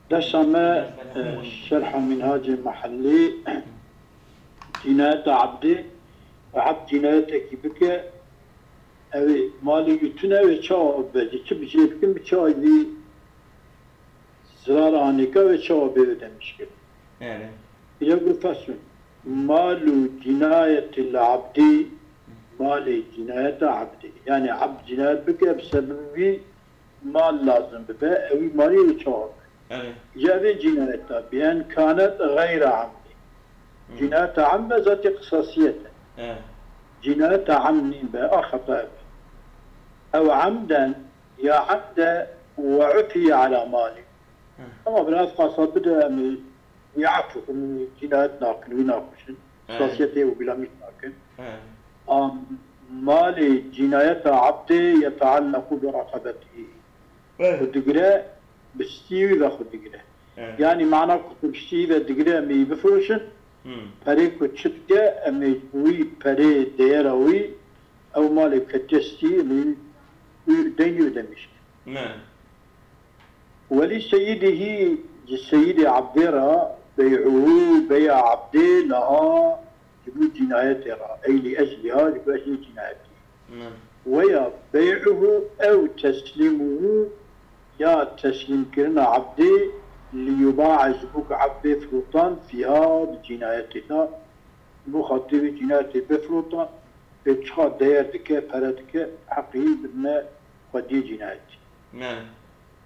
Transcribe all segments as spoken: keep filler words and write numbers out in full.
Dersa me, e, Şerha Minhacê Mehellî, cînayeta ebdê, û ebd cînayetekî bike, ew ê malê wî tune, ew ê çawa bibe, ji çi bi jê bikin, bi çawa vî zirar anêka, ew ê çawa bê ödemiş kirin. Erê. Îre got, feslun. Malu cînayetil ebdî, malê cînayeta ebdê. Yani ebd cînayet bike, bi sebebî mal lazim bibe, ewî malê wî çawa be. Erê. Ji evê cînayeta bi en kanet xeyra emdî. Hmm. Cînayeta emd be zatî qisasiyet e. Evet. Cînayeta emd nîn be, a xeta be. Ew emden ya emde ve ufiye ala mali. Hı. Ama biraz qasa bide em ê wî efû, em ê cînayet nakin, wî nakuşin. Evet. Qisasiyetê û bilamî nakin. Evet. Am, malê cînayeta ebdê yeteallequ bi reqebetî. Evet. Xwe digire, bi stî wî ve xwe digire. Evet. Yani mana ku tu bi stî ve digire em ê bifroşin, Hmm. perê ku çi dike, em ê wî perê, değera wî, ew malê ketiye stî, em ê wî deynî ödemiş. Ne. Welî seyidihî, ji seyidê ebdê re, bey'uhu, beya ebdê, leha, ji bo cînayetê re, ey li ecliha, ji bo eclê cînayetê. Min. Weya bey'uhu ew teslîmuhu, ya teslîmkirina ebdê, li yuba'a, ji bo ku eb bê firotan, fiha, di cînayetê de, ji bo xatirê wî cînayetê bê firotan, pê çiqa değer dike, pere dike, heqî bidine xwediyê cînayetê. Min.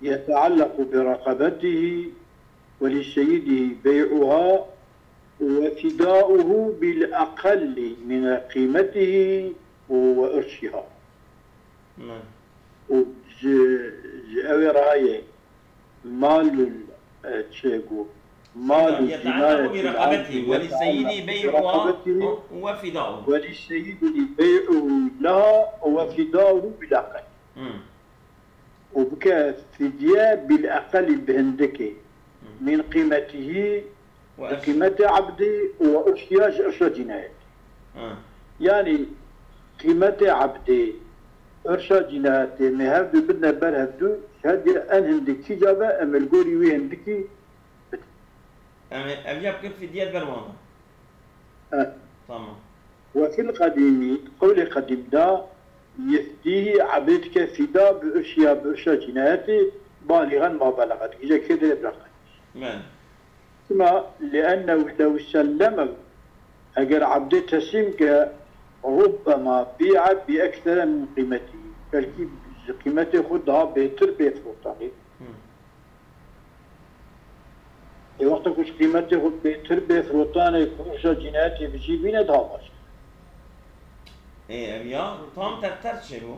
Yeteallequ bi reqebetihî, ولسيده بيعها وفداؤه بالأقل من قيمته وإرشها. Min. Û ji, ji ew ê raye malul, e, çê gu, malul يتعلق cînayetî برقبته، وللسيد بيعها وفداؤه. وللسيد بيعه لها وفداؤه بالأقل. Hmm. û bike fidye bil eqelî bi hindikê, Hı. min qîmetihî, Ve ji qîmetê ebdî û ve irşiya ji irşa cînayetê. Hı. Yanî qîmetê ebdê, irşa cînayetê, me hevdu bidine ber hevdu, ji her diye en hindik kîja be, em li gorî wî hindikî bidin. Em ê, ev ya bikin fidye ber wan. Evet. Tamam. Ve fil qedîmî, qewlê qedîm de, yefdîhî, ebê dike fîda bi irşiya, bi irşa cînayetê, balîxen ma belexe, dikije kê dirê bireqe. Men. Çima? Liennehu lew sellemehu, eger ebdê teslîm ke, rubbema bî'a bi eksere min qîmetî. Belkî ji qîmetê xwe daha bêtir bê firotanê. Hı. Ê wexta ku ji qîmetê xwe bêtir bê, firotanê ku irşa cînayetê bi cî bîne daha baş e. Ê, ev ya tam ter ters çêbû.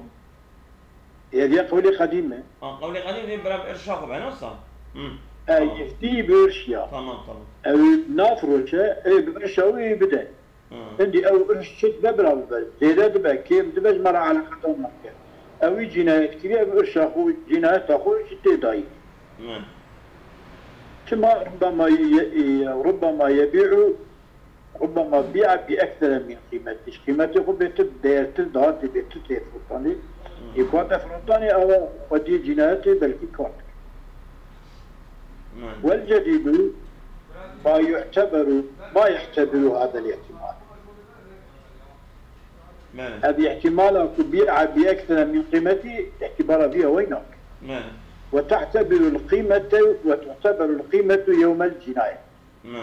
Ê, ev ya qewlê qedîm e. Ha, qewlê qedîm vê bira bi irşa xwe be, ne wisa? Hı. E, Tamam. yeftî bi irşiya. Tamam, tamam. Ew nafiroşe, ê bi irşa wî bide. Hı. Hindî ew irş çi dibe bira bibe, zêde dibe, kêm dibe, ji me re eleqedar nake. Ew wî cînayet kiriye, ev irşa xwe, cînayeta xwe jî tê dayî. Hı. Çima rubbema ye-, e, rubbema yebî'u, rubbema bî'a bi eksere min qîmetî. Ji qîmetê xwe bêtir, değertir, daha tê bêtir tê firotanê. Hı. Ê ku hate firotanê, ew xwediyê cînayetê belkî kar dike. Hı. Wel cedîdu ma yu'teberu, ma yu'tebiru hadel ihtimal. Bele. Ev ihtimala ku bî'a bi eksere min qîmetî, îtibara vî ewey nake. Bele. Ve te'tebirul qîmete, ve tu'teberul qîmetu yewmel cînayet. Bele.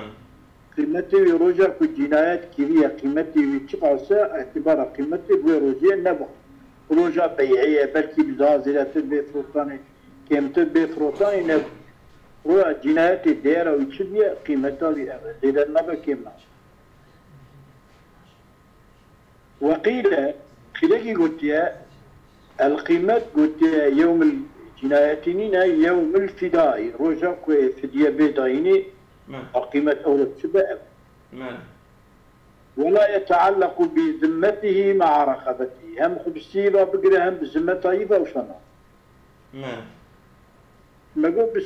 Qîmetê wî roja ku cînayet kiriye, qîmetê wî çiqas e, îtibara qîmetê wê rojê nebû. Roja bey'ê ye, belkî bi daha zêdetir bê firotanê, kêmtir bê firotanê nebû. Roja cînayetê değera wî çi bûye, qîmeta wî ev e. Zêde nabe, kêm nabe. Weqîle, qîlekî gotiye, el qîmet gotiye, yewmil cînayetî nîne, yewmil fidayî, roja ku ê fidye bê dayînê, Min. a qîmet ew re çi be ev. Min. Wela yeteallequ bi zimmetihî ma'a reqebetihî. Hem xwe bi stî ve bigire, hem bi zimmeta yî ve û şana. Min. Me got bi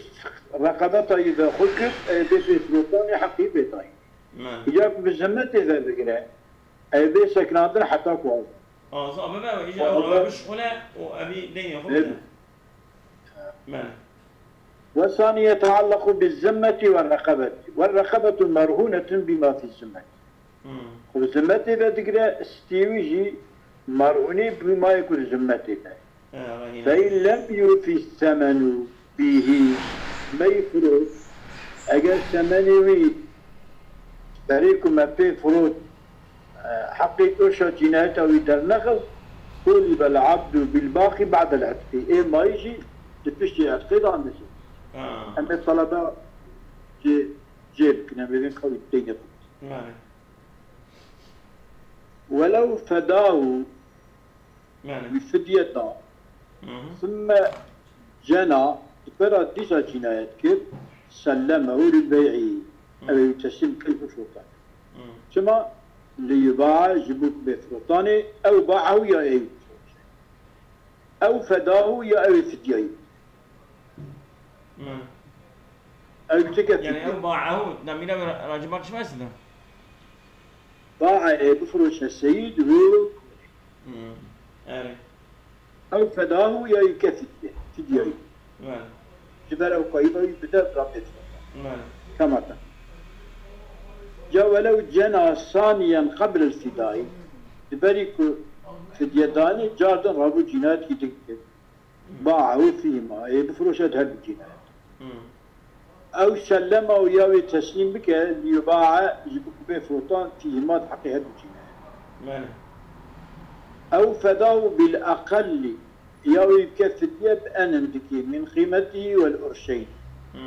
reqebeta yî ve xwe kir, ê bê bê firotanê heqî bê dayîn. Min. Ya ku bi zimmetê ve bigire, ê bê sekinandin heta ku aza. Aza bibe û îca Aza. ew bişxule û evî deynê xwe Ê bide. Min. والثاني يتعلق بالذمة والرقبة، والرقبة مرهونة بما في الذمة. Hmm. Xwe bi zimmetê ve digire, stî wî jî merhûnê bi mayê ku di zimmetê de. He, rehîne. فإن لم يوف الثمن به, meyfirot, eger semenê wî, berê ku me pê firot, e, heqê urşa cînayeta wî dernexist, طولب العبد بالباقي بعد العتق. Ê mayî jî di piştî etqê de dibêje. Ha. Em ê taleba cê, cê bikin, em ê vê qewî têne bikin. Belê. ولو فداه, Belê. Wî fidye da. Hı hı. ثم جنى, di pera dîsa cînayet kir, سلمه للبيع. Hı. Ew ê wî teslîm kir bifrotan. Hı. Çima? ليباع, ji bo ku bê firotanê, أو باعه, ya ê wî bifroşe. أو فداه, ya ew ê fidyayî. Hı. Ew tike Yani fidye. Ew باعه, demîre ra-, racî bakış mesela. Ba'a, ê bifroşe seyîd û Hmm. Erê. Ew فداه, ya yî ke fidye, fidyayî. Belê. Ji ber ew qayîba wî bide, rabê. Belê. Kemata. Ya ولو جنى ثانيا قبل الفداء. Di berî ku fidye danê, cardin rabû cînayetkî din kir. باعه فيهما, ê bifroşe di her du cînayet. Hmm. Ew سلمه, ya wê teslîm bike, ليباع, ji bo ku bê firotan, فيهما, di heqê her du cînayet. Belê. أو فداه بالأقل, ya wê bike fidye bi en hindikî, من قيمته والأرشين. Hmm.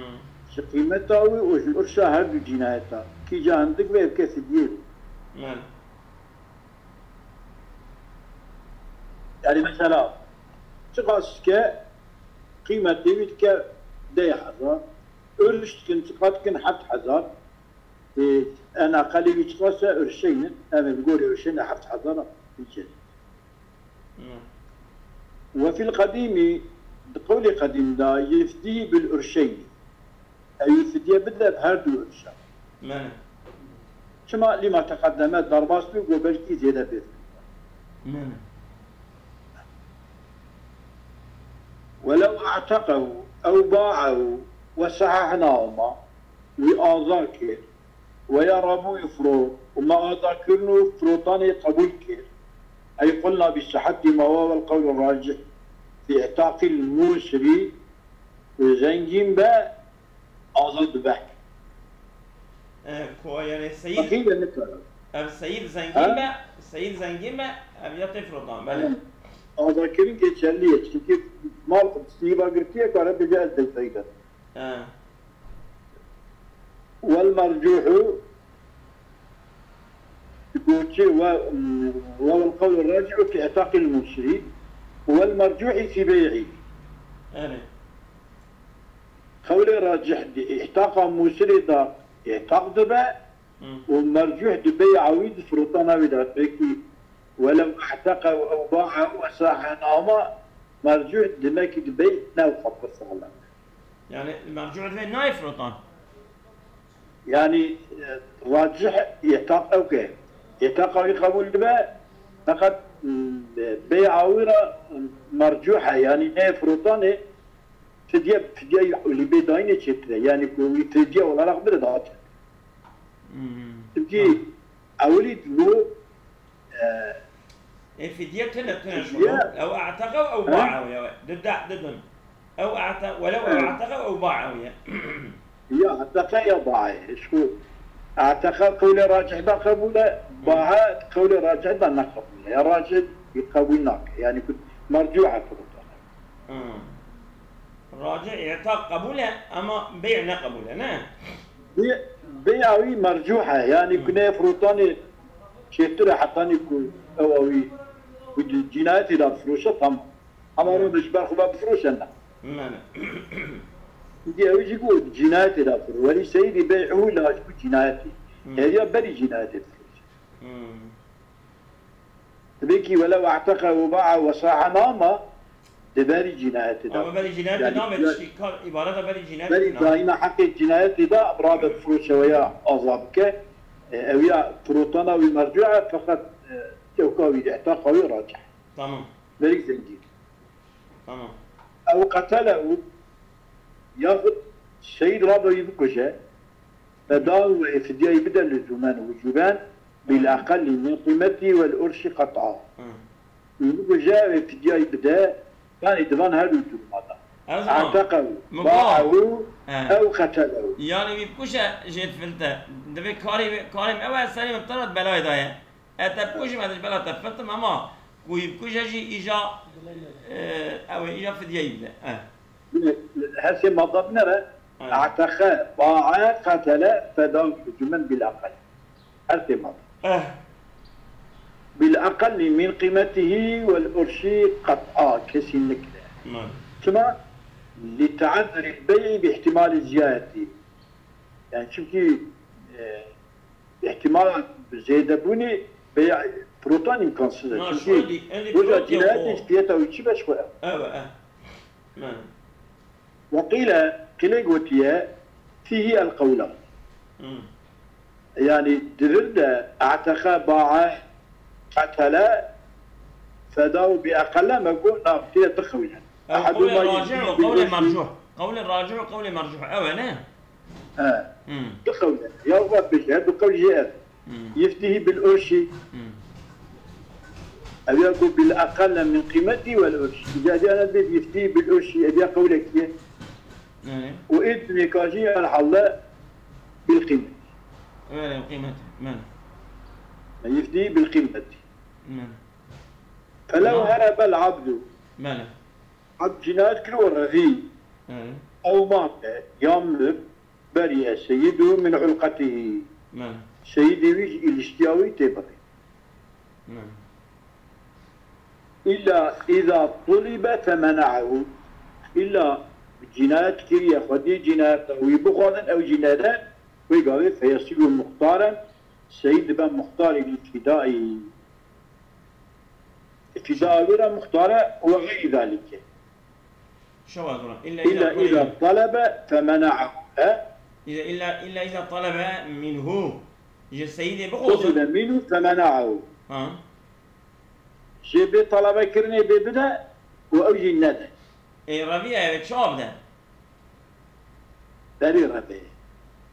Ji qîmeta wî û ji urşa her du cînayeta. Kîja hindik be, bike fidyê. Belê. Yani mesela, çiqas dike, qîmetê wî dike deh hezar. Urş dikin, çiqas dikin, heft hezar. Ê, en aqelê wî çiqas e, urşeyn e. Em ê bi gorî urşeyn e, heft hezar a, hiç e. Hı. وفي القديم, di qewlê qedîm de, يفديه بالأرشين. Ew ê fidye bide bi her du urşa. Belê. Çima? لما تقدم, derbas bû, got belkî zêde bê. Belê. ولو أعتقه أو باعه وصححناهما, wî aza kir, weya rabû wî firot, û me azakirin û firotanê qebûl kir. أي قلنا بصحة ما وهو القول الراجح في اعتاق الموسر, Zengîn be, azad dibe. E, ku, yani, seyîd, Fekîr de nikare. Ev seyîd zengîn Ha? be, seyîd zengîn be, ev ya tê firotan, belê. Azakirin geçerli ye. Çünkü mal seyîda girtiye, kare bêje ez de seyîd e. He. والمرجوح, Goçê we, we القول الراجح في اعتاق الموسر والمرجوح في بيعه. Erê. Qewlê racih di îhtaqa musirê de îhtaq dibe Hı. û mercuh di bey'a wî, di firotana wî de. Pekî, ولو أعتقه أو باعه وصححناهما, mercuh demekî di bey ne xwe pir saxlem. Yani mercuh divê nayê firotan. Yani, e, racih îhtaq ew ke. Îhtaqa wî qebûl dibe, feqet, m, bey'a wî re, m, mercuh e, yani ne firotanê, fidye, fidye li bê dayînê çêtir e. Yani ku wî fidye olarak bide dihate. Hmm. Çünkü Tamam. ewilî bu, e, Ê fidye tune, tune fidye, şuno. Ew a'teqe ew ba'a ya. Dide, didin. Ew a'te-, welew ew Evet. a'teqe ew ba'a ya. Ya a'teqe ya ba'a. Şu a'teqe qewlê racih da qebûl e, Hı. ba'a qewlê racih da ne qebûl e. Ya racih bir qebûl nake. Yani ku mercuh e qebûl da. Hı. Racih i'taq qebûl e, ama bey' ne qebûl e, ne? Bê, bey'a wî mercuh e. Yani Hı. ku ne firotanê çêtir e, hetanî ku ew wî, wî di cînayetê de bifroşe, tamam. Ama Hı. rûnişber xwe bifroşe, ne. Mene. Dî ew jî got, cînayetê de bifroşe. Welî seyîdî bey'uhu la ji bo cînayetê. Hı. Hêriya berî cînayetê bifroşe. Hı. Belkî welew a'teqe ve ba'a ve saha nama, di berî cînayetê de. Ama berî cînayetê Yani, name, ya- tiştî kar, îbareta berî cînayetê Berî name. dayîna heqê cînayetê de rabe bifroşe veya aza bike. E, ew ya firotana wî mercu e, feqet, e, kewka wî de, îhtaqa wî racih. Tamam. Berî zengîn. Tamam. Ew qetelehu, Yaxud seyîd rado yî bikuje, feda û ê fidyayî bide luzûmen, wucûben, bil eqelî min qîmetî wel urşî qet'a. Hı. Wî bikuje, ê fidyayî bide, yanî di van her du duruma de. Erz ma. E'teqehu, min ba. Ba'ehu, he, ew qetelehu. Yanî wî bikuje jê difilte. Divê karê wê, karê min ew e, serê min bi te re di belayê de ye. E, te bikujî, me dibêje bela te filtim, ama ku yî bikuje jî îja, e, ew ê îja fidyeyî bide. E. Her sê madde binere. Aynen. E'teqe, ba'e, qetele, feda, cumen bil aqel. Her sê madde. Eh. Bil aqelli min qîmetihi wel urşi qet'a, kesinlikle. Aynen. Çima? Li teazzuril bey'i bi ihtimali ziyadeti. Yani çünkü, e, Îhtimala zêdebûnê bey'a firotan îmkansız e. Ha, çünkü şöyle, yani roja cinayetê fiyeta wî çi beş xwe. Evet, evet. Ve qîle, qîlê gotiye, fîhî el qewlan. Hmm. Yani di vir de e'teqe, ba'e, qetele, feda û bi eqelle me got, na, fîye di qewlan. Ew qewlê raci û qewlê mercuh. Qewlê raci û qewlê mercuh. Ew e, ne? He. Hmm. Du qewl e. Ya va bêje, du qewl jê ev. Hmm. Yiftihî bil urşî. Hmm. Ev ya ku bil aqelle min qîmetî wel urşî. Îca diya ne bê yiftihî bil urşî. Ev ya qewlekî ye. Evet. Û ê dinêka jî herhalde bil qîmetî. Evet, qîmetî. Men. Yiftihî bil qîmetî. Men. Felew herebel abdu. Bele. Abd cinayet kir û revî. Hı. Ew mate, ya mir, beriye seyidu min hulqetihî. Hı. Seyidê wî ji îliştiya wî tê birî. Hı. İlla iza tulibe femena'ehu. İlla cinayet kiriye, xwedî cinayet wî bixwazin, ew jî nede, wê gavê feyesilu muxtaren, seyid dibe muxtarê lî fidayî. Fida wê re muxtare û xeyrî zalike. Şewa zora. İlla iza talebe femena'ehu. He? İlla, illa, illa iza talebe minhu. Ji seyidê bixwazin. Talebe minhu femena'ehu. Ha. Jê bê talebe kirinê bê bide û ew jî nede. Ê, reviye ev çawa bide? Berî revê.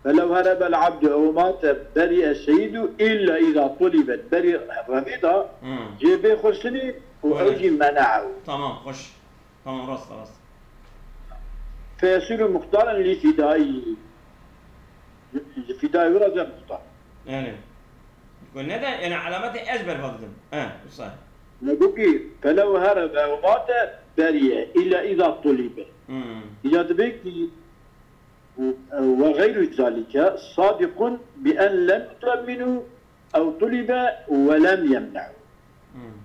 Felew herebel abdu ew mate beri'e seyidu illa iza tulibet. Berî revê da, hmm, cê bê xursinî û ew, evet, jî mene'ehu. Tamam, xweş. Tamam, rast, rast. Feyesiru muxtaran lî fidayî. Fidayî wira ze muxtar. Yani. Ku ne de, yani alametê ez berva didim. He, wisa. Negokî felew herebe ew mate beriye, illa iza tulibe. Hmm. Îca dibê ki, ve gayru zalike, sadiqun bi en lem yutleb minhu ew tulibe ve lem yemne'u. Hmm.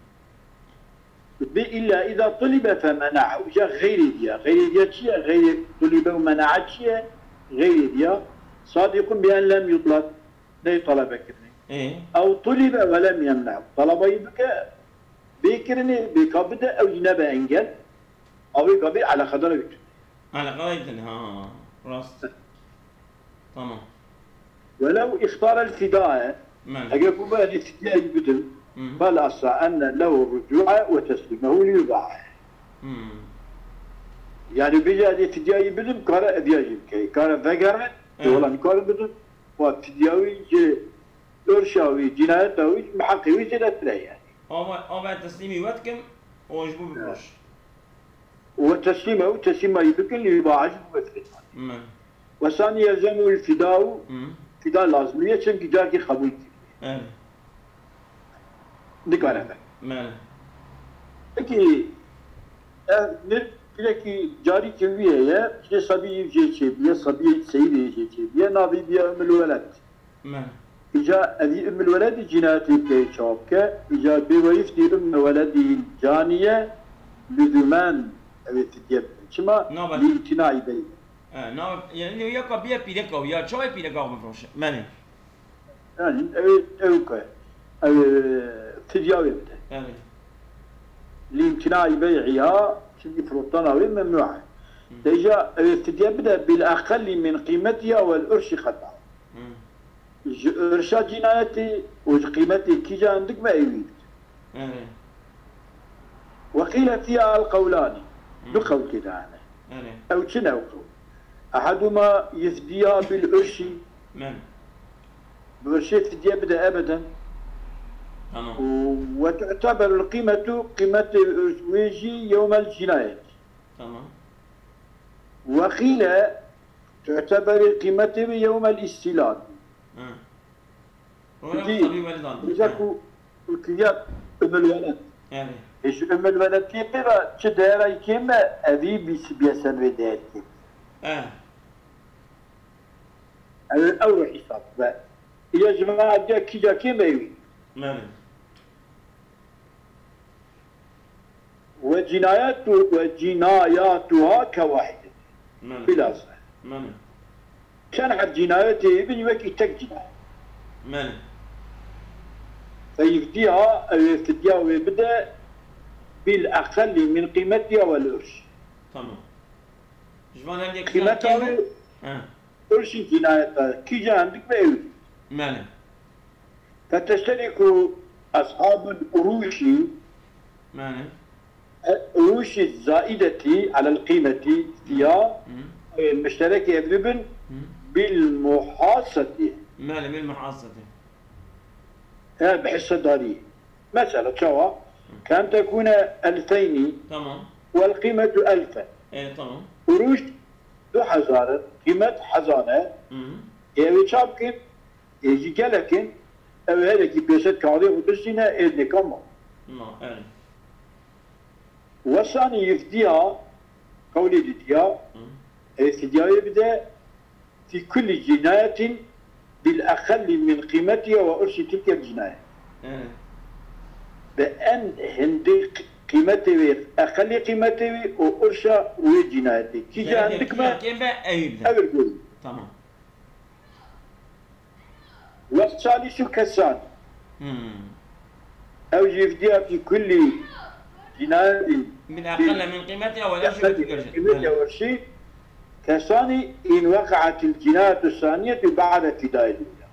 Bi illa iza tulibe fe mena'u. Îca xeyrê diya. Xeyrê diya çi ye? Xeyrê tulibe û mena'a çi ye? Xeyrê diya. Sadiqun bi en lem yutlab. Ney talebe kirinê. Ê? Ew tulibe ve lem yemne'u. Talabayî bike, bê kirinê, bê ka bide, ew jî nebe engel. Ew ê ka bê eleqedar ew tune. Eleqedar ew tune, ha. Rast. Tamam. Welew îxtarel fida'e, men, eger ku bê fidye bidim, hı hı, fela sa enne lehu rucu'e ve teslimehu li yuba'e. Hı. Yani bêje ez ê fidyayî bidim, kare eviya jî bike. Kare vegere, evet, wela nikarim bidim. Wa fidya wî ji urşa wî, cinayeta wî, bi heqê wî zêdetir e yani. Ama, ama ez teslîmî we dikim, û ji bo bifiroş. Ve teslîme û teslîma yî bikin, lî ba'a ji bo bifirêt. Me. Ve sanî yelzemû fida'u, hı, fida lazim ye, çimkî carkî qebûl kiriye. Evet. Nikare be. Me. Peki, ev mir, pirekî carî ki wî heye, jê sebî yî jê çêbiye, sebî seyîdê jê çêbiye, navî biye Umul Weled. Me. Îca evî Ummul Weledî cînayetê bike çawa bike? Îca bê weyîftî Umme Weledî caniye lüzumen ew ê fidye bide. Çima? Nabe. Lî imtinaî bey. E, nabe. Yani ya ka biye pîreka ya çawê pîreka bifiroşe. Menê. Yani ew, ew ke. Ew, e, fidya wê bide. Yani. Lî imtinaî bey'iha, çünkü firotana wê memnû e. Hı. Deja ew ê fidye bide bil eqelli min qîmetiha wel urşi qet'a. Hı. Ji urşa cînayetê û ji qîmetê kîja hindik ve ewî bide. Evet. Ve qîle fiha el qewlani. Hı. Du qewl tê de hene. Evet. Ew çi ne ew qewl? Eheduma yifdiya bil urşi. Men. Bi urşê fidye bide ebeden. Tamam. Û ve tu'teberul qîmetu, qîmetê wê jî yewmel cinayet. Tamam. Ve qîle tu'teberul qîmetê wî yewmel îstîlal. Hı. Ona Peki, sabî welid aldı. Mesela Ha. ku, ku ya Ümmül Veled. Evet. E, şu Ümmül Veled diye bir var, çi değer ay kim be, evi bir sibiyesen ve değer kim. He. Evet, euro hesap ve. Ya cemaat ya ki ya kim evi. Mene. Ve cinayatu, ve cinayatuha kewahid. Mene. Bilhassa. Mene. Çend heb cinayetê bin wekî tek cinayet. Mene. Feyifdiya, ew ê fidya wê bide bil eqelli min qîmetiha wel urş. Tamam. Ji van her yek Qîmeta wê He. Urşî cinayeta kîja hindik be ew. Mene. Feteşterî ku eshabul uruşî Mene. Uruşî zaidetî alel qîmetî fiya Hı. e, müşterekê ev dibin Hı. bil muhaseti. Mene, bil muhaseti. He, bi hissedarî. Mesela çawa? Kem tekune elfeynî Tamam. Wel qîmetu elfe. E, tamam. Uruş du hezar e, qîmet hezar e. Hı. Ê wê çap kin, ê jî gelek in, ew herekî pêşet kağıdê xwe bistîne, ê nêka ma. Ma, evet. Wesanî yifdiya, qewlê didiya, Hı. ê fidyayê bide, fi kulli cinayetin bil eqelli min qîmetiha ve urşi tilkel cinayet. Evet. Bi en hindi qîmetê wê, eqelî qîmetê wê û urşa wê cinayetê. Kîja Gerek hindik me, kêm be, eyb de. Ew ir gorî. Tamam. Wext salîs û kesan. Hmm. Ew jî vdiya fi kullî cinayetî Min eqelle min qîmetiha wela şibî qîmetiha werşî. Kesanî in weqatil cinayetu saniyetu ba'de fidayil ula.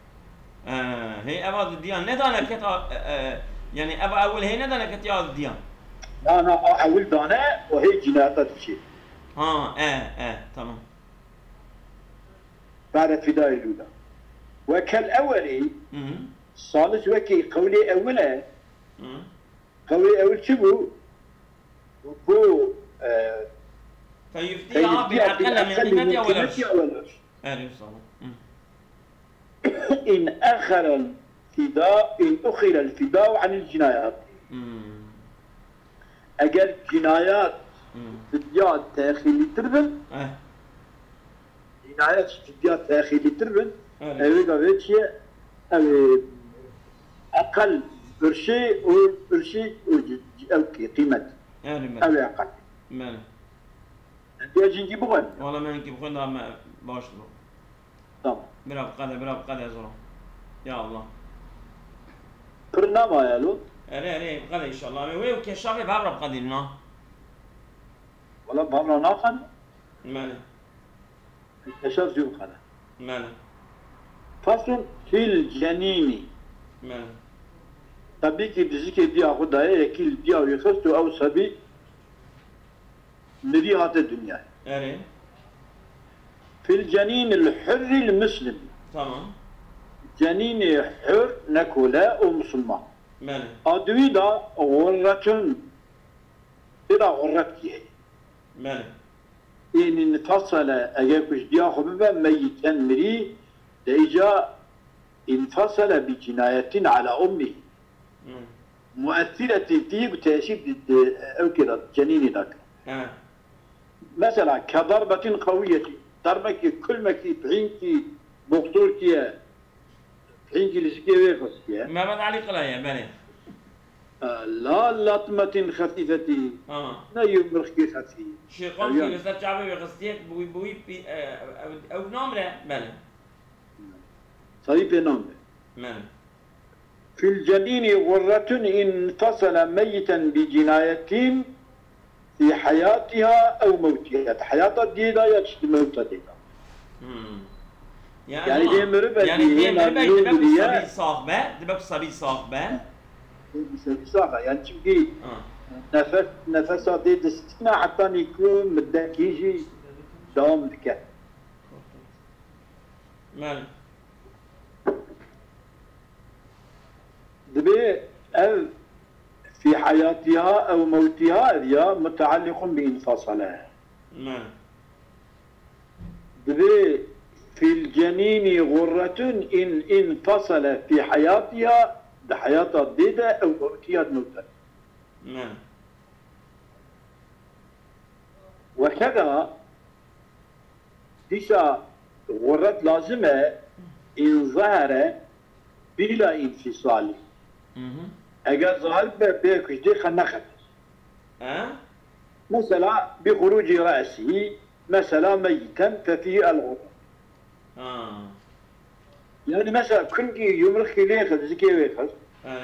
Hê eva didiyan nedane ket a, e, e, yani eva ewil hê nedane ket ya didiyan. Na, na, a ewil dane û hê cinayeta diçê. Ha, e, e, tamam. Ba'de fidayil ula. Wekel ewelî, Hı hı. Salis wekî qewlê ewil e. Hı. Qewlê ewil çi bû? Ku, e, Feyuftiha bi eqelle min qîmetiha welew. Erê, sağ ol. Hı. In exerel fida, in uxirel fidau anil cinayat. Hmm. Eger cinayat Hmm. fidya texîlîtir bin, Eh. cinayet fidya texîlîtir bin, Evet. ew ê gavê çi ye? Ew ê eqel birşê û birşê û c-, c-, ew kê qîmet. Erê, me. Ew ê eqel. Me. Diya cingî bixwin. Wala me hinkî bixwin da me baş dibo. Tamam. Bira biqede, bira biqede zor. Ya Allah. Pir nemaye lo? Erê, erê, biqede inşallah. Erê, wê û keşafê bi hev re biqedîn na. Wala bi hev re naxin. Mele. Keşaf zû biqede. Mele. Faslun fil cenînî. Mele. Tabii ki dizikê diya xwe daye, yekî li diya wî xist û ew sebî Mirî hate dinyayê. Erê. Fil cenînil hurril muslim. Tamam. Cenînê hur ne kole û musulman. Belê. A diwî da xurretun. Tê da xurret kî heye. Belê. Ên infasele, eger ku ji diya xwe bibe meyîten mirî, de îca infasele bi cinayetin ala ummî. Hmm. Muesiretî fî bi tesîr di, di, ew kê de, cenînî de kir. He. Mesela, ke darbetin qewiyetî, darbekî, kulmekî, pihînkî, boxtorkî ye, pihînkî li zikê wê xistiye. Mehmet Ali Qilay ye, belê. E, la latmetin xefîfetî, Ha. ne yumrixkî xefîf. Şêxan Ew yan. Li ser çavê wê xistiye, bi wî, bi wî pî-, e, ew, ew namre, belê. Sayî pê namre. Belê. Fil cenînî xurretun in fesele meyiten bi cinayetin fî heyatiha ew mewtiha. Di heyata diyê de ya çi di mewta dê de. Hmm. Yani, Yani ama, dê mirive yani dê mirive dibe ku sebî sax be, dibe ku sebî sax be. Sebî sax e. Yani çünkü Ha. nefes, nefesa dê distîne heta nîku middekî jî dewam dike. Belê. Dibê ev fî heyatiha ew mewtiha ev ya mutealliqun bi infasale. Belê. Dibê fîl cenînî xurretun in infasale fî heyatiha, di heyata dê de ew mewtiya di mewte. Belê. Wekeda dîsa xurret lazim e in zahere bîla înfîsalî. Mhm. Eger zahir be bê ku ji dê xwe nexete. E? Mesela bi xurûcî re'sî, mesela meyiten fefî el xurret. Ha. Yani mesela kungî yumrixkî lê xist, zikê wê xist E.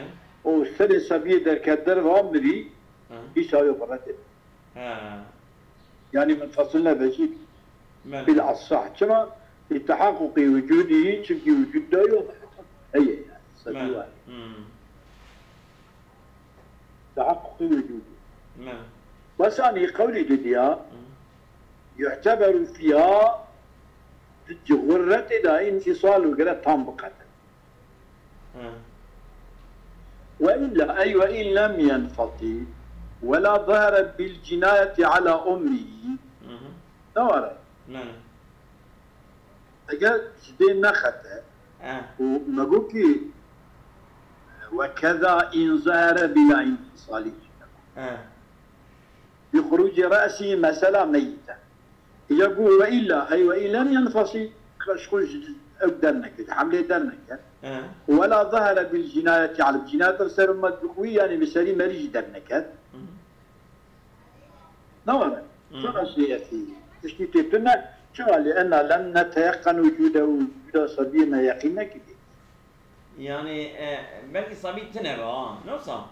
û serê sebiyê derket derva mirî, Ha. dîsa wê xurret e. Ha. Yani munfasil nebe jî Belê. bil asah. Çima? Li tehaqqukî wicudî, çünkü wicud de yok. Heye yani. Sebî Belê. Var. Hmm. Tehaqqukî wicudî. Belê. Wesanî qewlî didiya, Hmm. yu'teberu fiha, di xurretê de înfisal û gere tam biqete. Ha. Ve illa, ey ve in lem yenfati, ve la zahara bil cinayeti ala ummihi. Mhm. Ne var e? Belê. Eger ji dê nexete E. û me got ki, ve keza in zahara bila înfisalî. E. Bi xurûcî re'sî mesela meyite. Ya gu ve illa, ey ve in lem yenfasi, ji xwe ji ew derneke, ji hemlê derneke. E. Ve la zahara bil cinayeti, al cinayet ser ummet bi xwî, yani bi serî merî jî derneket. Hı. Ne var? Hı. Çima şiyetî? Tiştî tê tune, çima li enna lem neteyeqqen wicûde û wicûda sebiyê me yeqîn nekiriye. Yani, e, belkî sabî tine be, ha, ne wisa?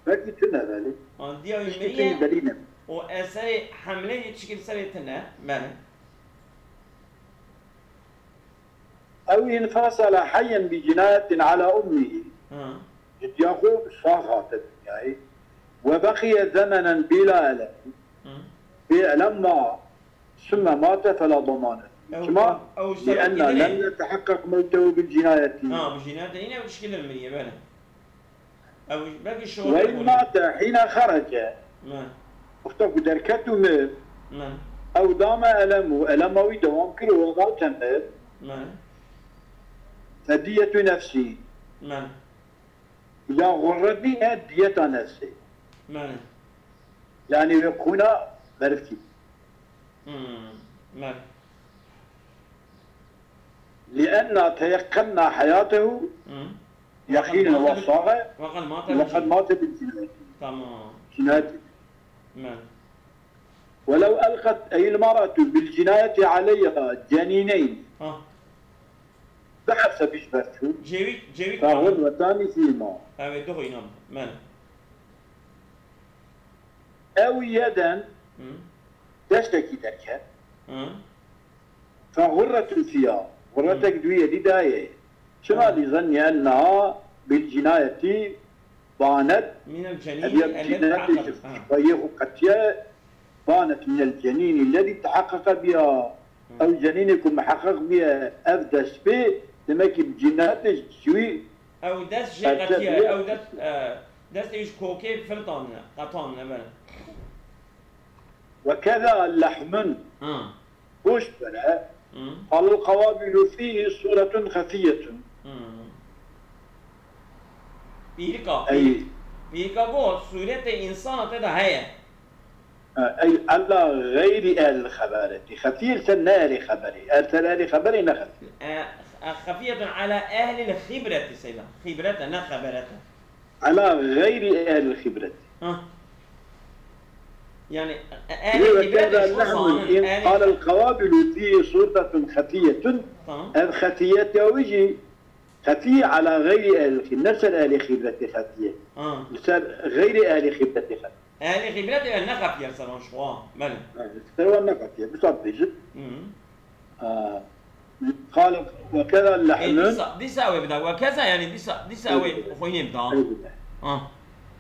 Belkî tune belê. Ha, diya wî Tiştî meriye tê belî ne. û eserê hemlê yê tişkil serê tine, belê. Ew infasala heyyen bi cinayetin ala ummihi. Ha. Ji diya xwe sax hate dinyayê. Ve beqiye zemenen bila elem. Hı. Bê elem ma, sümme mate fela damane. Ew- Çima? ew Li enna sebebî lem neteheqqeq mewtehu bil cinayeti. Ha, bu cinayet yine bu şekilde mi diye böyle? Ew belki şu Ve in mate hîne xerece. Ne. Wexta ku derket û mir, Ne. ew dame elem û elema wî dewam kir û ew mate mir, Ne. fediyetu nefsî. Ne. Ya xurret nîne, diyeta nefsê. Ne. Yani wê qûna berfkî. Hmm. Ne. Li enna teyekkenna heyatehu, Hmm. yaqînen wa saxe, Fakat mate weqed mate bil cinayet. Tamam. Cinayet. Ne. Welev elqet eyl maratu bil cinayeti aleyha cenîneyn. Ha. Bihefse biş berçû. Cevik, cevik. Fahurretanî fîma. Evet, doğru inan. Men. Ew yeden Hı. destekî derket. Hı. Fahurretun fiha. Hurretek duyê dî dayê. Çima Hı. Li zennî enneha bil cinayeti banet. Minel cenin. Ev ya Ellet cinayetê akar. ji Ha. xweyê xwe qetiye. Banet minel cenînî lezî teheqqeqe biha. Ew cenînê ku miheqeq bûye ev dest pê, demek ki bi cinayetê ji wî Ew dest jê Qetiye qetiye, bûye. Ew dest, e, destê ji kokê filtanine, qetanine, bere. Wekeza lehmun. Ha. Goşt bere. Hı. Qalil qewabilu fîhî sûretun xefiyetun. Hı. Pîrika, Ey. Pîrika got, sûretê însana te de heye. Ey ela xeyrî ehlil xeberetî. Xefî li ser ne ehlê xeberê. Er ser ehlê xeberê ne xefî. E, e, xefiyetun ala ehlil xibreti seyda. Xibrete, ne xeberete. Ela xeyrî ehlil xibret. Ha. Yani, e, Lê ehlil wekeza xibrete şu lehmun zamanın, in ehlil- qalel qewabilu fîhî sûretetun xefiyetun. Tamam. Ev xefiyet ya wî jî xefî ala xeyrî ehlil xi-, ne ser ehlê xibretê xefiye. Ha. Li ser xeyrî ehlê xibretê xefiye. Ehlil xibrete yani ne xefiye sevan şu an. Belli. Li ser wan ne xefiye. Wisa dibêjin. Hı. Aa, qal wekeza E, lehmun. dîsa, dîsa ew bida. Wekeza yani dîsa, dîsa ew Evet. xoyine bida. Evet. Ha.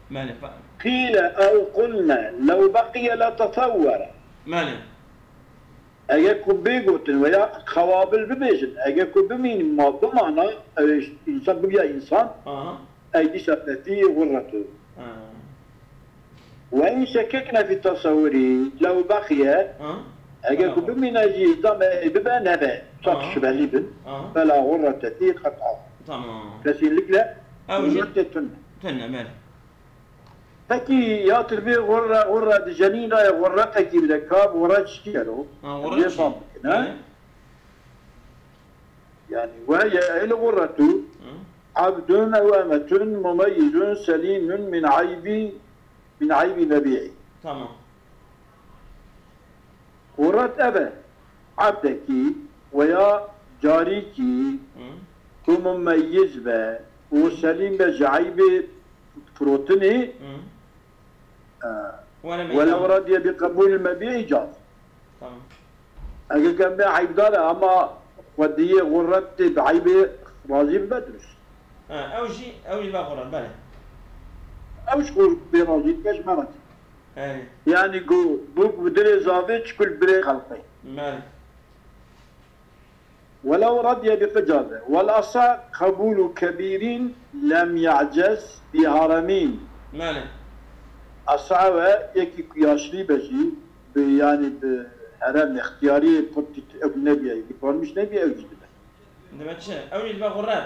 Mene. Fa- Qîle ew qulne lew beqiye le tesewwere. Mene. Eger ku bê gotin veya xewabil bibêjin, eger ku bimînin ma bimana, ew ê însan bibiya însan, Aha. Ey dîsa fetî xurretu. Ha. Ve in şekekne fî tesewwurî lew beqiye, Ha. Eger ku Ha. bimîne jî, da me bibe nebe, çat Ha. şübhelî bin, Ha. Fela xurrete fî qet'a. Tamam. Kesinlikle Ew jî xurrete tune. Tune, belê. Pekî ya tirbê xurre, xurre di jenîn de ye, xurretekî bide, ka xurre çi kero? Ha, xurre Lê çi? fam bikin, ha? Belê. Yani, ve ye el xurretu Hı. abdun ew emetun mumeyyizun selimun min aybi, min aybi mebi'i. Tamam. Xurret ebe, abdekî veya carîkî Hı. ku mumeyyiz be û selîm be ji eybê firotinê, Hı. e, Wele welew meydan. radiye bi qebûl mebi'i caz. Tamam. Eger ke me eybdar e, ama xwediyê xurret tê bi eybê razî bibe dirust. Ha, ew jî, ew jî be xurret, belê. Ew ji xwe bê razî dibe ji me re tê. Erê. Yani ku bûk bi dilê zavê çikul birê xelqê. Belê. Welew radiye bi qicaze. Wel asa qebûlu kebîrîn lem ya'cez bi haremîn. Belê. Asa ew e, yekî ku yaşlî be jî, bi, yani bi herem ixtiyarî qurtî ew nebiye, yekî parmiş nebiye, ew jî dibe. Dibe çi? Ew jî dibe xurret?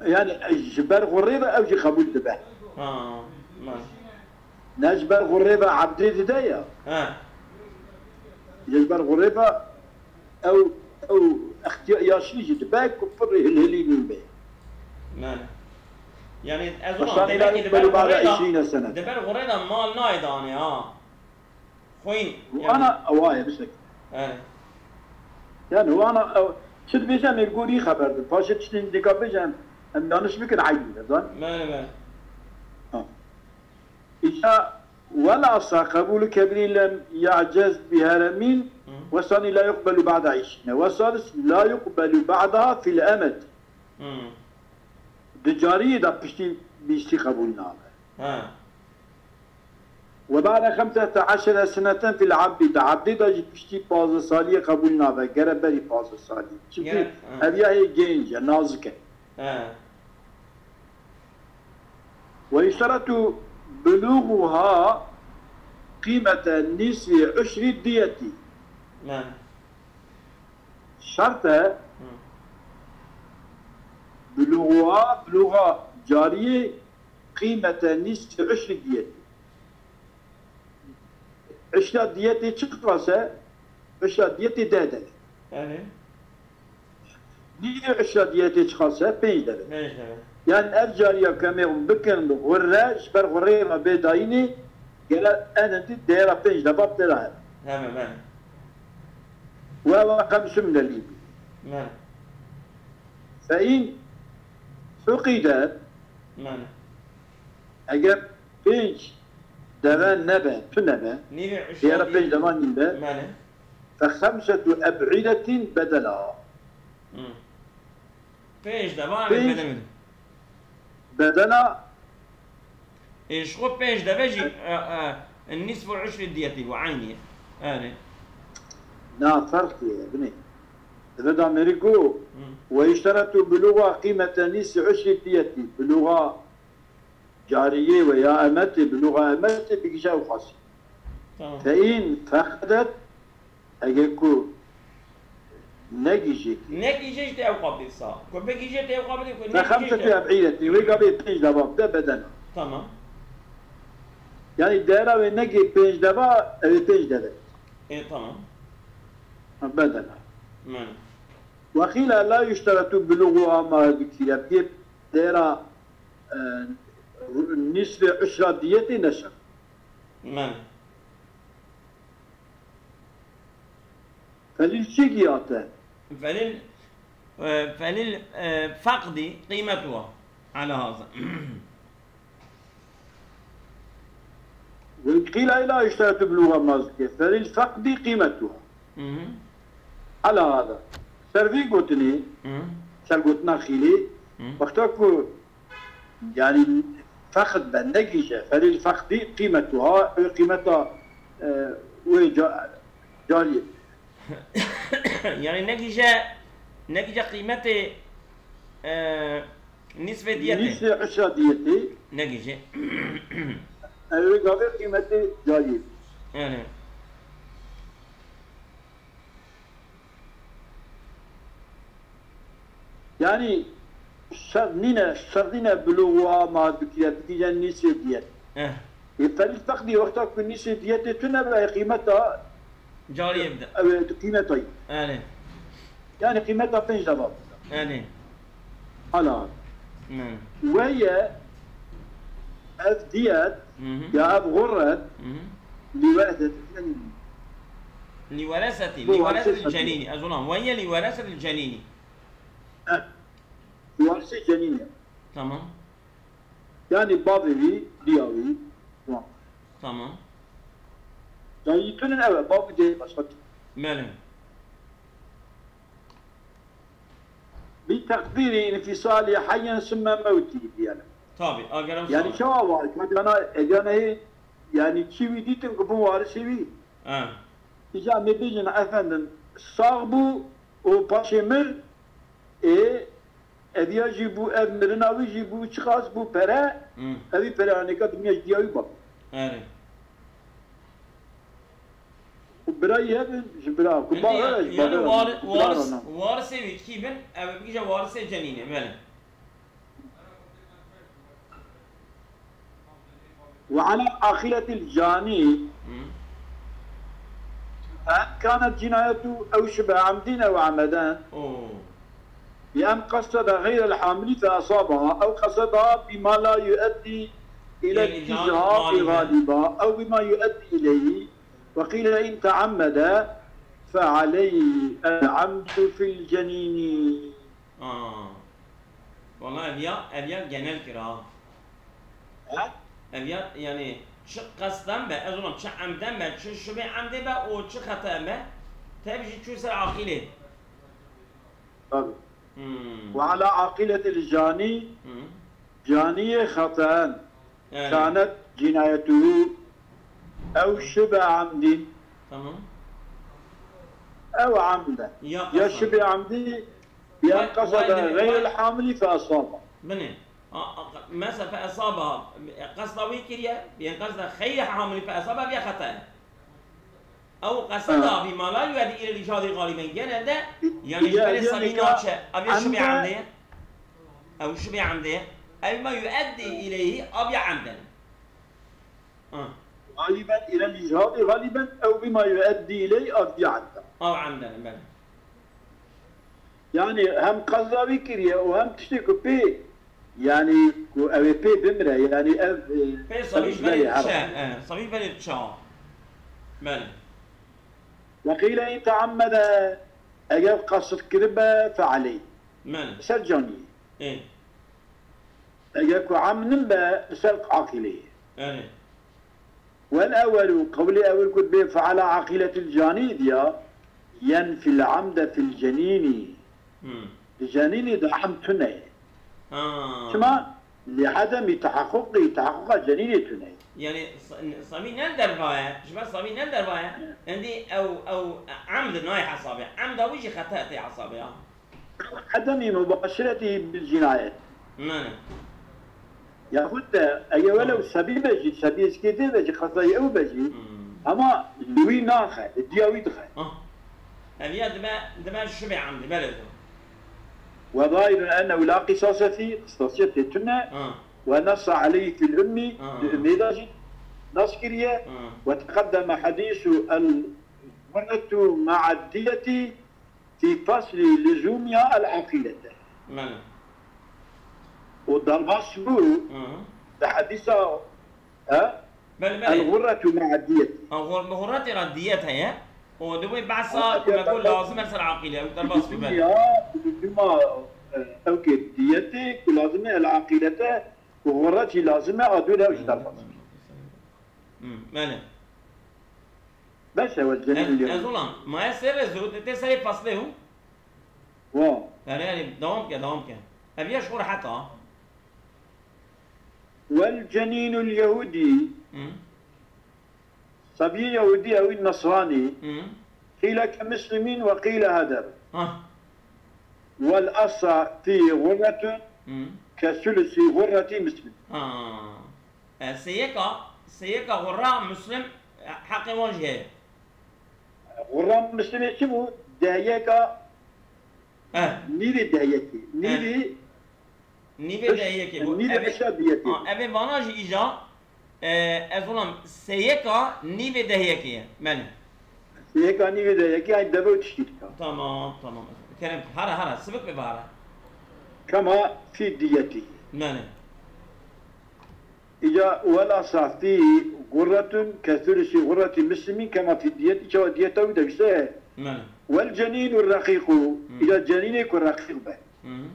Yani, e, ji ber xurrê ve ew jî qebûl dibe. Ha, belê. Ne ji ber xurrê ve ebdê dide ya. He. Ji ber xurrê ve ew, ew ixtiya-, yaşlî jî dibe ku pirrê hilhilî nîn be. Belê. Yani, ez Mesela, demek ki, la diber yuqbelu ba'de xurrê de, işrîne sene. Diber xurrê de mal nayê danê, ha. Xwîn, yani. Wana, ew aye bişek. Erê. Yani, wana, ew, çi dibêje, em ê li gorî xeber din. Paşê tiştên dîka bêje, em, em yanlış bikin, eyb nîne, zan? Belê, belê. Ha. Îca, wela sa qebûlu kebirî lem ya'cez bi heremîn, Hı. Wesanî la yuqbelu ba'da işrîne. Wesalis la yuqbelu ba'daha fil emed. Hı. Di cariyê de piştî bîstî qebûl nabe. Ha. Ve ba'de xemsete eşere seneten fil abdî, di abdî de jî piştî pazdeh saliyê qebûl nabe, gere berî pazdeh saliyê. Çünkü Gere, ha. ev ya hê gênc e, nazik e. Ha. Ve yuşteretu buluguha qîmete nisfi uşri diyeti. Ha. Şert e, Hı. buluguha, buluga cariyê qîmete nisfi uşri diyeti. Uşra diyetê çiqas e? Uşra diyetê deh deve. Erê. Nîvê uşra diyetê çiqas e? Pênc deve. Pênc deve. Yani ev cariya ku em ê bikin bi xurre, ji ber xurrê ve bê dayînê, gere enindî dêra pênc deva bi têra hebe. Hebe, belê. Ve ve xemsun delîl. Belê. Fe in fuqidet, Belê. eger pênc deve nebe, tune be, Nîvê uşra diyara pênc diyetê. deva nîn be, Belê. Fe xemsetu eb'idetin bedela. Hı. Pênc deva, Pênc. bedel. Bedela. Ê, ji xwe pênc deve jî, e, e, nisfu uşri diyetî bû, eynî ye. Erê. Na, ferq ye, binê. Deve da mêrî ku, Hı. Ve yuşteretu buluga qîmete nisfi uşri diyetî. Buluga cariyê ve ya emetê, buluga emetê bigije ew qasî. Tamam. Fe in feqdet, eger ku negîjê. Negîjê jî tê ew qabî sa. Ku bigîjê tê ew qabî, ku Fe negîjê xemse jî tê tê. ev îretî, wê gavê pênc deva bide bedena. Tamam. Yani dera wê negê pênc deva, ev ê pênc deve. E, tamam. Ha, bedena. Yani. Ve qîle la yuşteretu buluguha ma dikîre. Pê dera, e, nisfê uşra diyetê neşe. Men. Felil çi giyate? Felil, e, felil, e, feqdî qîmetuha. Ala haza. Ve qîle la yuşteretu buluga ma dikîre. Felil feqdî qîmetuha. Hı hı. Ala haza. Ser vî gotinê, Hı. ser gotina xîlê, Hı. wexta ku Yani feqd be, negîje. Felil feqdî qîmetuha, ew qîmeta, e, wê ca-, cariyê. Yani negije, negije qîmetê, e, nîsvê diyetê. Nîsvê uşra diyetê. Negije. Ew ê gavê qîmetê cariyê. Yani. Yani şert nîne, şert nîne bilû wiha ma dikire, bigije nîsê diyet. Eh. Ê ferî teqdî wexta ku nîsê diyetê tune be, qîmeta Cariyê bide. Ew ê qîmeta yî. Erê. Yani qîmeta pênc deva bide. Erê. Hala. Min. Weye ev diyet Mhm. ya ev gurret Mhm. li weresetil cenînî. Li weresetil, Bu li weresetil weresetil cenînî. Ez ona weye li weresetil cenînî. Eh. Li weresê cenînî. Tamam. Yani bavê wî, diya wî. Tamam. Dayî tune ew e, bav û dê başqa tune. Belê. Bi teqdîrî înfîsalî heyyen sümme mewtî diyelim. Tabii, agera Yani çawa var? Kadana edana hê, yani çi wî dîtin ku bû warisê wî. Ha. Îca me bêjin efendim, sax bû û paşê mir, ê, eviya jî bû, ev mirina wî jî bû, çiqas bû pere, Hmm. evî pere anêka dinya ji diya wî bak. Erê. Û birayî hebin ji bira, ku Indi bavê ya-, ji yani bavê war-, bira waris, rana. Warisê wî kî bin, ev bigije warisê cenînê, belê. وعلى عاقلة الجاني Hı. فإن كانت جنايته أو شبه عمد أو عمدا Oo. بأن قصد غير الحامل فأصابها أو قصدها بما لا يؤدي إلى الإجهاض الإجهاض غالبا. غالبا أو بما يؤدي إليه، وقيل إن تعمد فعليه العمد في الجنين. Aa. Vallahi ev ya, ev ya genel kira. Ha? Ev ya, yani çi qesden be, ez olam çi emden be, çi şibê emdê be, o çi xeten be, tev jî çû ser aqîlê. Tabii. Hmm. وعلى عاقلة الجاني Hmm. جانية خطأ Yani. كانت جنايته أو شبه عمد. Tamam. أو عمدا. Ya Ya qasdan. Şibê amdî, ya Vay, qasada vay, vay. Xeyril hamilî fe asaba. Binê. A, a, mesela fe asaba, qasda wî kiriye, yên qasda xeyril hamilî fe asaba, ya xeta ye. Ew qeseda Ha. Bî ma la yuedî îlel îcadî galiben genelde, yani ji Ya, berê ya sabî nika naçe, ev ya şibê amde- amdê ye. Ew şibê amdê ye. Ev ma yuedî ileyhi, ev ya amden. Ha. Galiben îlel îcadî galiben ew bî ma yuedî ileyhi, ev ya amden. Ev amden, belê. Yani hem qeza wî kiriye û hem tiştê ku pê, yani ku ew ê pê bimire, yani ev, e, Pê sabî ji berê diçe, e, sabî ji berê diçe. Belê. Ve qîle in teammede, eger qasd kiribe, fe aleyh. Belê. Ser canî. Ê. Eger ku emnin be, li ser aqîlê ye. Erê. Wel ewwelu, qewlê ewil ku dibê feala aqîletil canî diya, yenfil amde fil cenînî. Hmm. Di cenînî de emd tune ye. Ha. Çima? Li edemî tehaquqî, tehaquqa cenînê tune ye. Yani sa-, sabî ne derva ye? Ji ber sabî ne derva ye? Endî ew, ew emd nayê hesabê. Emda wî jî xeta tê hesabê ya. Edemî mubaşiretî bil cinayet. Ne. Yahut de eger welew Tamam. sebî be jî, sebî eskê dê be jî, qezayê ew be jî, Hmm. hema li wî naxe, li diya wî dixe. Ah. Ev ya dibe, dibe şibê emdî, belê to. Ve zahirun ennehu la qisase fî, qisasiyetê tune, Ah. ve nassa aleyhi fil ummi, Ah. li ummê de jî nas kiriye, Ah. ve teqeddeme hadîsu el gurretu ma'a diyeti, Fî faslî lizûmiya el aqîlete. Belê. Û derbas bû Hı hı. di hedîsa, he? Belê, belê. El gurretu ma'a diyeti. Ha, gur-, bi gurretê re diyet heye. Û di wê behsa ku me got lazim e ser aqîle, ew derbas bû, belê. Lizûmiya, lizûma, e, ew kê diyetê ku lazim e el aqîlete û gurretî lazim e, a dû de ew jî derbas bû. Hı, belê. Bes e, wel cenîn Ez, lê ez olan, ma ez serê zû, te, te serê paslê hû? Wa. Erê, erê, dewam ke, dewam ke. Ev ya ji xwe rehet a. Wel cenînul yehûdî. Hı. Sabiyê yehûdî ewî nesranî. Hı. قيل كمسلم وقيل هدر. Ha. والأصح في غرة Hmm. كثلث غرة مسلم. Ha. E, sêyeka, sêyeka xurra Muslim, e, heqê wan jî heye. Xurra Muslimê çi bû? Dehyeka Eh. Nîvê dehyekê. Nîvê Eh. Nîvê dehyekê bû. Nîvê Evê, beşa diyetê. Ha, evê vana jî îca, e, ez olam sêyeka nîvê dehyekê ye. Belê. Sêyeka nîvê dehyekê, ay deve û tiştî dika. Tamam, tamam. Kerem, hara, hara, sibik be hara. كما في الدية. Belê. Îca والأصح في غرة كثلث غرة مسلم كما في الدية, îca diyeta wî de işte. Belê. والجنين الرقيق, Hmm. îca cenînê ku reqîq be. Hı hı.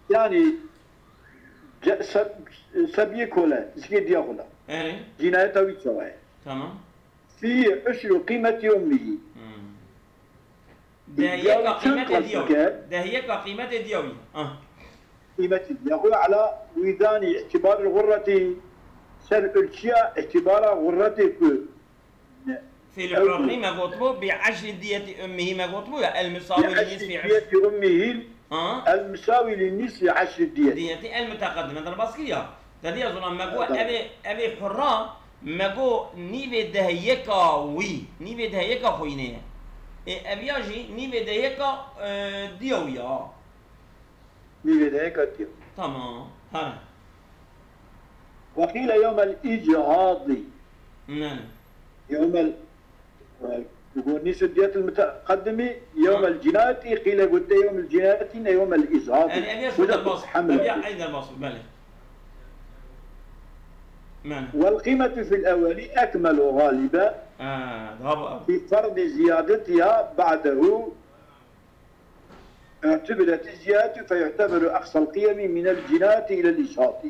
Yani, ce-, se-, sebiyê kole, zikê diya xwe la. Erê. Cinayeta wî çawa ye? Tamam. في عشر قيمة أمه. Hmm. Diya wî Dehyeka çend qîmetê qas diya wî. Dike? Dehyeka qîmetê diya wî. Ah. Qîmetê diya xwe ala wîdanî îtîbarê xurretî ser ölçüya îtîbara xurretê ku Fîl Ew hurrî me gotibû, bi eşri diyetî ummihî me gotibû ya, el misawi li nisfî eşri diyetî ummihî, Ha? El misawi li nisfî eşri diyetî. Diyetî el muteqeddim. Me derbas kiriya. Te diya zona me got, Evet. evê, evê hurra, me got nîvê dehiyeka wî, nîvê dehiyeka xwînê ye. Ê, ev ya jî nîvê dehiyeka, e, diya wî ya. Nîvê dehiyeka diya. Tamam. Hera. وقيل يوم الإجهاض. Ne. يوم ال-، يقول نصف الدية المتقدمة يوم Ha. الجناية، قيل قلت يوم الجناية يوم الإجهاض. Yani, ev ya şu Burada derbas. hamle. Ev ya aynı derbas, belê. Yani. والقيمة في الأول أكمل غالبا. Ha, daha bu. في فرض زيادتها بعده اعتبرت الزيادة فيعتبر أقصى القيم من الجناية إلى الإجهاض.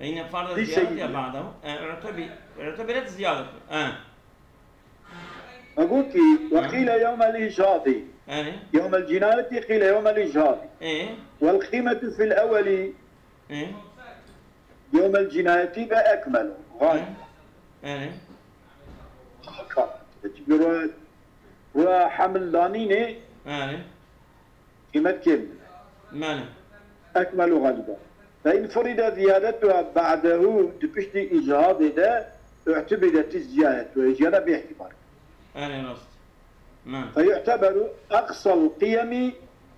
Yine farz في ziyadeti ya سيدنا. بعده. E, اعتبر-، اعتبرت زيادة. E. فقلت وقيل يوم الإجهاض. Yani. يوم الجناية قيل يوم الإجهاض. E. والقيمة في الأول E. يوم الجناية بأكمل غاية. E. Yani. Çünkü ruh, ruh hamil danînê Yani. Qîmet kêm. Belê. أكمل غالبا. فإن فرض زيادتها بعده, di piştî îcihadê de, اعتبرت الزيادة, ziyade bê îtîbar. Erê rast. Belê. فيعتبر أقصى القيم,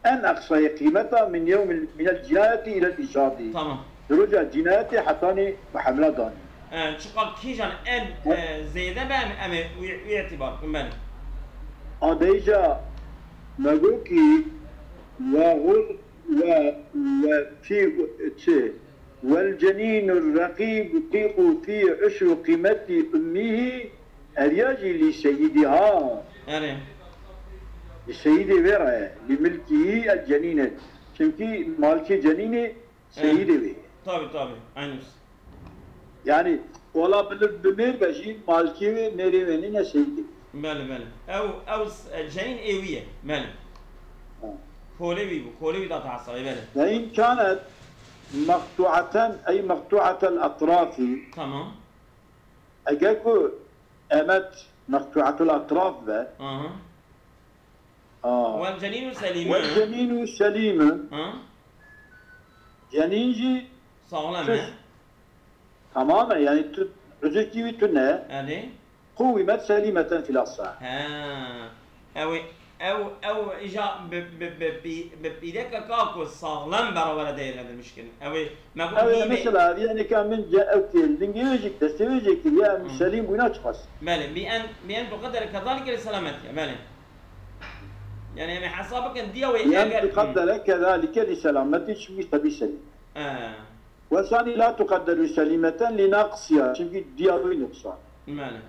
en aqsayê qîmeta, من يوم ال-، من الجناية إلى الإجهاض. Tamam. Di roja cînayetê hetanî bi hemla danî. E, çiqa kîjan en, e, zêde be em, em ê wî, wî îtîbar bikin, belê. A deyja me got kî وغر-، و، و في، çi? والجنين الرقيق في عشر قيمة أمه, ev ya jî لسيدها. Erê. Li seyîdê wê re ye. لملكه الجنين. Çimkî malikê cenînê Seyîdê wê. Tabii, tabii. Aynı. Yani, wala bi, bi mêr be jî, malkê wê, mêrê wê nîne seyîdê wê. Belê, belê. Ew, ew s-, e, cenîn ê wî ye. Belê. Ha. Kolê wî bû. Kolê wî da te hesabê, belê. وإن كانت مقطوعة، أي مقطوعة الأطراف. Tamam. Eger ku emet meqtuatul atraf be. Aha. Aa. والجنين سليم. والجنين سليم. Ha? Cenîn jî Sağlam, tuz. He? Tamam e, yani tu, uzurkî wî tune. Yani? قومت سليمة في الأصح. He. Ew ê, ew, ew îja bi, bi, bi, bi, bi pîrekeka ku saxlem berawere değerlendirmiş kirin. Ew ê, me got Ew ê nîvê. Mesela, ev yeneka min ce-, ew kê, lingê wê jî, destê wê jî kiriye, em Hı. Selîm bûna çiqas. Belê, bi en, bi en tuqedere kezalike li selametiye, belê. Yani, em ê hesab bikin, diya wê لأن eger تقدر كذلك لسلامته, çünkü tabi selîm. He. والثاني لا تقدر سليمة لنقصها, çünkü diya wî nuqsan. Belê.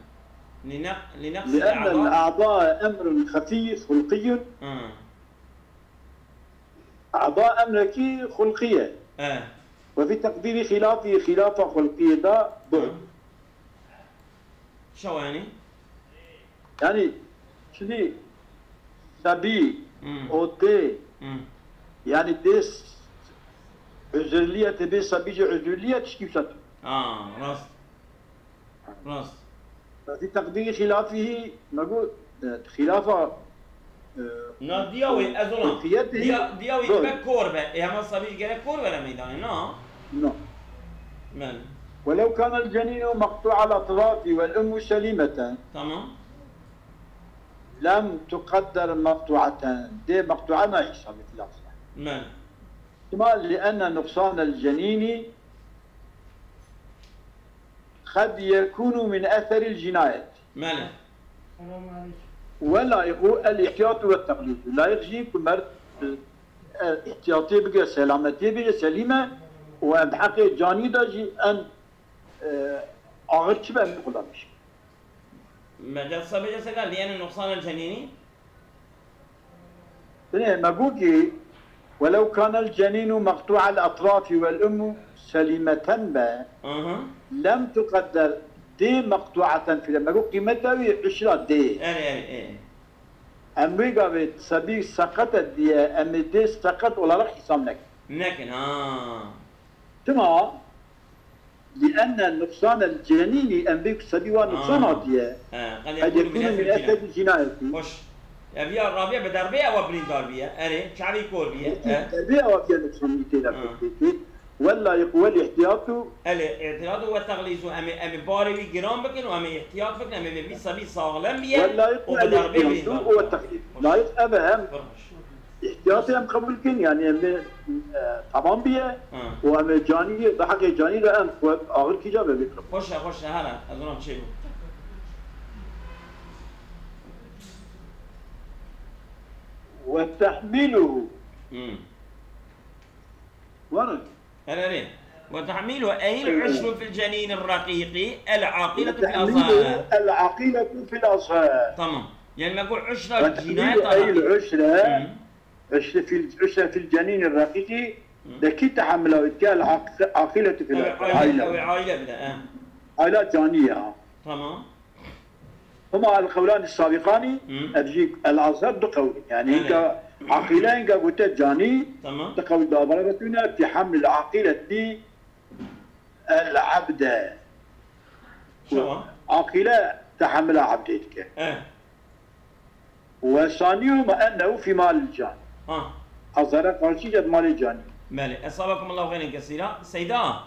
Li neq-, li neqs لأن الأعضاء أمر خفي خلقي. Hı. A'da emrekî xulqî ye. He. وفي تقدير خلافه, xilafa xulqiyê de bu'd. Hı. Çawa yani? Yani, şimdi sebî, Hmm. o dê, Hmm. yani dê s-, özürlüye, tê bê sebî jî özürlüye tişkî wisa tu. Ha, rast. Rast. Fî teqdîrî xilafîhî, me got, e, xilafa, e, Na diya wê ez ona. Keyfiyetê Diya, diya wê zor. Be kor be. E hema sabî gerek kor be meydanê, na? No. Men. ولو كان الجنين مقطوع الأطراف والأم سليمة Tamam. لم تقدر مقطوعة. Dê meqtu'a nayê hesabê lafza. Men. Çima? لأن نقصان الجنين قد يكون من أثر الجناية. Mele. واللائق الاحتياط والتقليد. Layiq jî ku merd, e, îhtiyatê bike, selametiyê bike, selîme û em heqê canî de jî em, e, axir çi be em qulamiş. Mecel sabê ceseda liyene nuqsan el cenînî. Binê me got ki ولو كان الجنين مقطوع الأطراف والأم سليمة be Aha. لم تقدر دي مقطوعة في. Me got qîmeta wî uşra dê. Erê, erê, erê. Em wê gavê sebî seqet e diye, em ê dê seqet olarak hesab nekin. Nekin, ha. Çima? لأن نقصان الجنين, em bê ku sebî wa nuqsan Ha. hatiye. He, qed قد yekûn يكون من min أثر الجناية. Hoş. Ev ya Rabia bi derbê ewa birîndar biye. Erê, çavî kor biye. He. Derbê ewa biye nuqsan îtê de Ha. fikirî. واللائق الاحتياط Elê, îtirat û ve texlîz û em ê, em ê barê wî giran bikin û em ê îhtiyat bikin, em ê vê vî sebî saxlem biye واللائق û bi derbê الاحتياط birîndar. والتقليد. Layiq ev e, em Pir hoş. îhtiyatê em qebûl kin, yanî em ê, e, tamam biye Ha. û em ê canî, bi heqê canî de em xwe axir kîja be bêtir. Hoş e, hoş e, hele. Ez ona çê bû. وتحمله. Hmm. Warin. Erê, erê. وتحمله أي العشر في الجنين الرقيق العاقلة في وتحمله الأصغر. العاقلة في الأصغر. Tamam. Yani me got uşra وتحمله cinayet أي araqî. العشر Hı. عشر في العشر في الجنين الرقيق. De kî tehamila wê dike, العاقلة في Evet, الأصغر. aile, Aile. evet, aile bile, he. Aile canî ya. Tamam. Huma القولان السابقان, Hı. ev jî الأصغر du qewl. Yani Evet. hinka aqîle, hinka gote canî, Tamam. du qewl davara betûne, في حمل العاقلة العبد. Şewa. Aqîle tehamila abdê dike. Evet. وثانيهما أنه في مال الجان. Ha. Azara karşıca malê canî. Belê. Esabakum Allahu xeyren kesîra. Seyda.